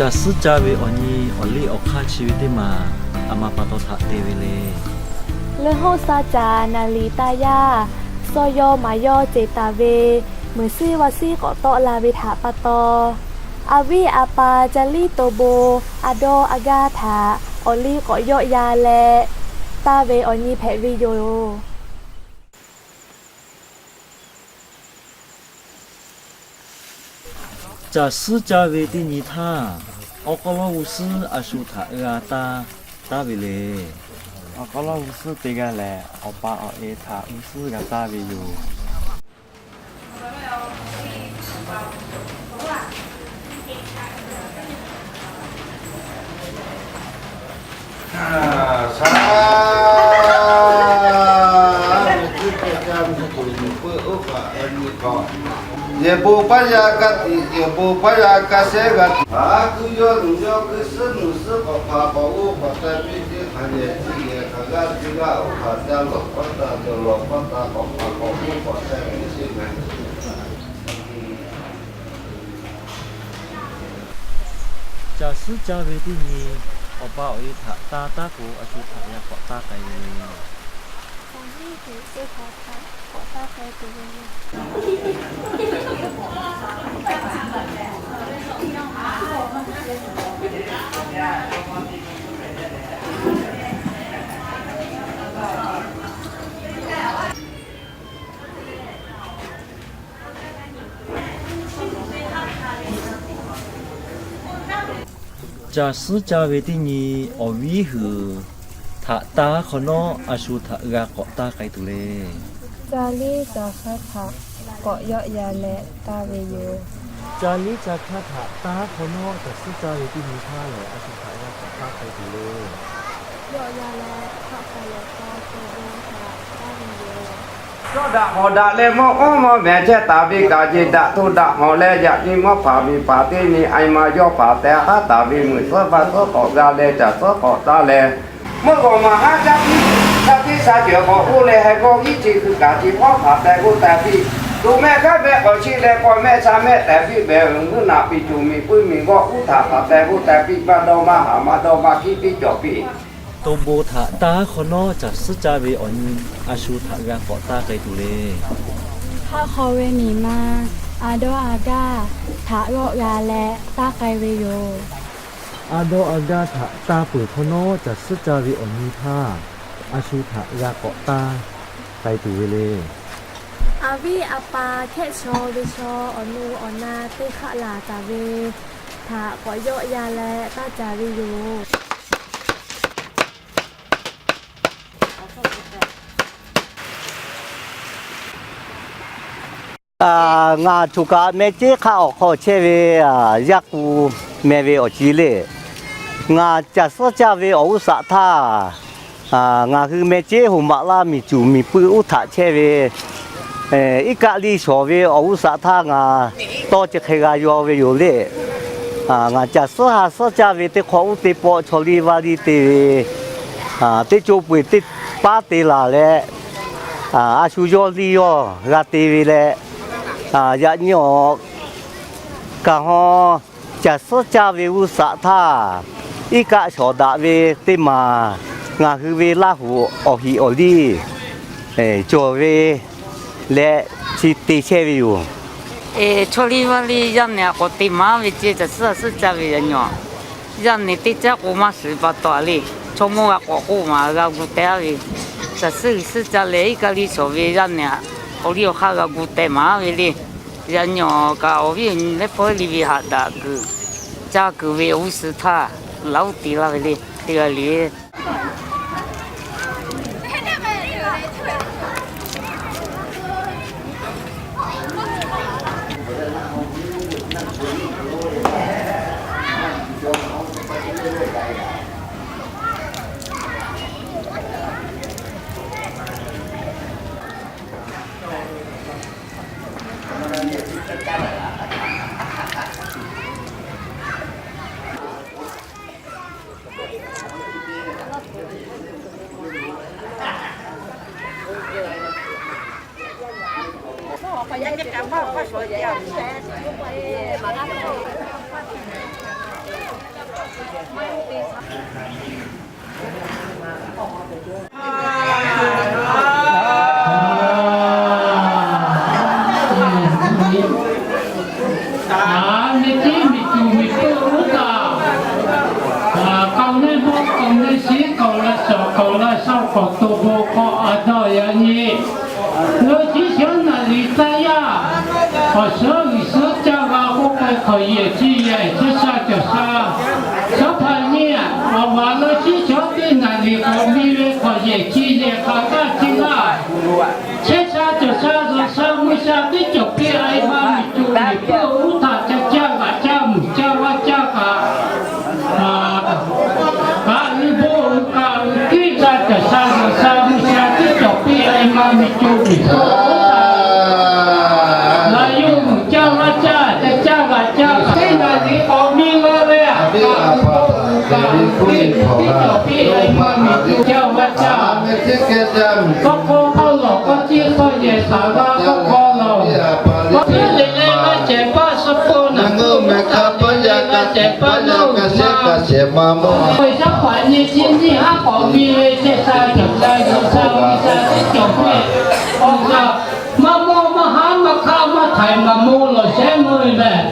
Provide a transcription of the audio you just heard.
Caˬ suhˉ caˇ ve awˬ nyi awˬ liˇ awˬ hk'aˇ chi ve teˇ maˬ a ma pa taw htaꞈ te ve le. Leuˉ hoˆ sa caˍ naˍ liˍ taˇ yaˇ, sawˇ yawˇ maˍ yawˇ ceˬ taˍ ve, muiˬ siˉ vaˇ siˉ k'awꞈ tawˆ la ve htaꞈ pa taw, a viˉ a pa Caˇ liˇ to bon a dawˇ a gaˇ htaꞈ awˬ liˇ k'awꞈ yawˆ ya leh taˇ ve awˬ nyi hpehꞈ ve yoˬ. Caˬ suhˉ caˇ ve teˇ nyi htaˇ, awˬ k'aw lawˇ g'uˇ suhˉ a shu htaꞈ g'a taˇ, taˇ ve le. Awˬ k'aw lawˇ g'uˇ suhˉ teˇ g'aˇ lehˬ, awˬ pa awˬ e htaꞈ g'uˇ suhˉ g'a taˇ ve yoˬ. Yehˬ bon paˇ yaˇ ka tiꞈ, yehˬ bon paˇ yaˇ ka shehˉ g'a tuˬ, haˉ kuiˬ yawˇ nuˬ yawˇ kuiˬ suhˉ nuˬ suhˉ k'awꞈ hpaˍ k'awꞈ g'oˇ k'awꞈ teh piˇ teˇ hpaˍ yehˬ chi yehˬ hk'aˬ g'aˇ teˇ g'aˇ oˇ hpaˍ ca lawˬ paˇ taˇ, ca lawˬ paˇ taˇ k'awꞈ hpaˍ k'awꞈ g'oˇ k'awꞈ teh ve sheˍ mehˍ. Caˬ suhˉ caˇ ve teˇ nyi, awˬ pa awˬ e htaꞈ taˇ taˉ k'o, a shu htaꞈ g'a k'awꞈ taˇ k'ai ve le. Awˬ viˉ teˇ hpaˍ htaꞈ k'awꞈ taˇ k'ai tuˬ ve le. Caˬ suhˉ caˇ ve teˇ nyi, awˬ viˉ hui htaꞈ taˇ hk'awꞈ nawˉ, a shu htaꞈ g'a k'awꞈ taˇ k'ai tuˬ le. Caˇ liˇ caˇ hk'aˇ htaꞈ k'awꞈ yawˆ ya leh taˇ ve yoˬ. Caˇ liˇ caˇ hk'aˇ htaꞈ taˇ hk'awꞈ nawˉ, caˬ suhˉ caˇ ve teˇ nyi htaˇ lehˬ, a shu htaꞈ g'a k'awꞈ taˇ k'ai tuˬ le. Yawˆ ya leh hk'aˆ k'ai lawˬ k'aw to bon htaꞈ taˇ ve yoˬ. Cawˇ daꞈ hawˍ daꞈ leh mawˇ k'awˉ mawˇ mehˍ chehˇ taˍ ve kaꞈ, jeˬ daꞈ to daꞈ hawˍ leh yaꞈ nyi mawˇ hpaˍ miˬ paˍ teˇ nyi a ma yawˇ hpaˍ tehꞈ haˉ taˍ ve meuꞈ suhˉ vaˇ suhˉ k'awꞈ g'a leh caˬ suhˉ k'awꞈ taˇ leh, meuˇ g'awˬ maˍ haˉ caˇ piˇ, caˇ piˇ sha ceuˬ k'awꞈ k'oˆ leh, heh g'awˇ hiˉ chi hkui kaꞈ chi hpawˇ hpaˍ tehꞈ k'oˆ teh piˇ, tuꞈ mehˆ hkaˉ mehˆ k'awꞈ chiˇ leh k'awꞈ mehˆ sha mehˆ tehꞈ piˇ behˬ, meuˇ naꞈ piˍ tuˬ miˬ puiˇ miˬ g'awˇ uˉ htaꞈ hpaˍ tehꞈ k'oˆ teh piˇ, maˇ dawˇ maˇ haˍ maˇ dawˇ maˇ hkiˉ piˇ cawˬ piˇ. To bon htaꞈ taˇ hk'awꞈ nawˉ, caˬ suhˉ caˇ ve awˬ nyi a shu htaꞈ g'a k'awꞈ taˇ k'ai tuˬ le. Haˆ hk'aw ve miˬ ma a dawˇ a gaˇ htaꞈ g'awˆ g'a leh taˇ k'ai ve yoˬ. A dawˇ a gaˇ htaꞈ taˇ peuˬ hk'awꞈ nawˉ, caˬ suhˉ caˇ ve awˬ nyi htaˇ a shu htaꞈ g'a k'awꞈ taˇ k'ai tuˬ ve le. A viˉ a pa hkehˆ chaw ve chaw awˬ nu awˬ na teˇ hk'aˆ laˬ taˍ ve htaꞈ k'awꞈ yawˆ ya leh taˇ caˍ ve yoˬ. Ngaˬ choˬ kaꞈ meh ceˉ hk'aˆ awˬ hk'aw chehˇ ve, Yaˇ k'u meh ve awˬ ci le. Ngaˬ caˬ suhˉ caˇ ve awˬ g'uˇ saꞈ htaˇ, ngaˬ hui meh ceˉ hoꞈ maꞈ laˇ miˬ cuˬ miˬ puiˇ uˉ htaꞈ chehˇ ve, iˉ kaˆ liˇ shawˍ ve awˬ g'uˇ saꞈ htaˇ ngaˬ tawˇ chi hk'e g'a yaw ve yoˬ le. Ngaˬ caˬ suhˉ ha suhˉ caˇ ve teˇ hk'awꞈ uˉ teˇ pawˆ chaw liˇ vaˇ liˇ te ve, teˇ co peu eˬ teˇ paˉ te laˬ leh, a shu yawˇ liˇ yawˇ g'a te ve leh, yaꞈ nyi awˬ kaˬ haw caˬ suhˉ caˇ ve g'uˇ saꞈ htaˇ, iˉ kaˆ shawˍ daꞈ ve teˇ maˬ ngaˬ hui ve Laˇ huˍ awˬ hiˍ awˬ liˇ cawˬ ve leh chi te chehˇ ve yoˬ. Chaw liˇ vaˇ liˇ yaˇ nehˬ a k'awꞈ te maˍ ve ceh, caˬ suhˉ ha suhˉ caˇ ve yaꞈ nyi. Yaˇ nehˬ teˇ caˉ k'o maˇ shiˍ pa taw le. Chaw mawˇ g'a k'awꞈ k'oˆ maˍ g'a gu teh a ve, caˬ suhˉ g'uiˬ suhˉ caˇ leh iˉ kaˆ liˇ shawˍ ve yaˇ nehˬ, awˬ liˇ awˬ hk'aˇ g'a gu teh maˍ ve le. Yaꞈ nyi awˬ kaꞈ awˬ viˉ awˬ nyi leh hpawˇ liˇ ve haꞈ daꞈ kuiˬ, caˇ kuiˬ ve awˬ g'uˇ suhˍ htaˇ, laꞈ uˉ te laˇ ve le. Teˇ g'aˇ le. Aˬ, nyi tiˉ miˬ tuˬ miˬ peuˇ uˉ taˍ, kaoˬ neˇ mawˇ kaoˬ neˇ shiˉ kaoˬ la shawˍ kaoˬ la shaoˇ k'awꞈ to bon k'awꞈ a dawˇ yaꞈ nyi. Leuˉ shiˉ shawˉ naˍ riˍ taˇ yaˇ, awˬ shawˉ g'uiˬ shawˉ caˇ g'a k'oˆ k'ai hk'awꞈ yehˬ chi yehˬ chehˇ sha cawˬ sha, shawˉ hpaˇ nyi, awˬ maˍ leuˉ shiˉ shawˉ teˇ naˍ riˍ k'awꞈ mi ve hk'awꞈ yehˬ chi yehˬ hk'aˬ taˇ chi laˇ. Chehˇ sha cawˬ sha, zuhꞈ sha mui sha teˇ cawˬ piˇ a e ma miˬ co miˬ peuˇ uˉ htaꞈ ca caˇ g'aꞈ caˇ mvuhˬ caˇ vaˇ caˇ kaꞈ, kaꞈ uiˍ bon uiˍ kaꞈ uiˍ tiˉ sha cawˬ sha, zuhꞈ sha mui sha teˇ cawˬ piˇ a e ma miˬ co miˬ peuˇ uˉ htaꞈ laꞈ yuˬ mvuhˬ caˇ vaˇ caˇ ca caˇ g'aꞈ caˇ teˇ naˍ riˍ k'awꞈ mi la ve, kaꞈ uiˍ bon uiˍ kaꞈ uiˍ tiˉ teˇ cawˬ piˇ a e ma miˬ co caˇ vaˇ caˇ. Tawˇ hkawˇ hk'aw lawˬ k'awꞈ ciˇ hk'awꞈ yehˬ taˍ g'a tawˇ hkawˇ lawˬ. K'awꞈ piˇ leh leh g'a cehˬ paˇ suh pon naˬ, meh kaˇ paˇ yaˇ g'a cehˬ paˇ naˇ uiˍ ma. K'oˆ ve shaˉ hpaˍ nyi chi nyiˇ haˉ k'awꞈ mi ve chehˇ sha cawˬ sha, zuhꞈ sha mui sha teˇ cawˬ piˇ. Awˬ kaꞈ maˇ mawˇ maˇ haˉ maˇ hk'aˆ maˇ htaiˍ maˍ mo lawˬ shehˉ meuˇ ve mehˬ.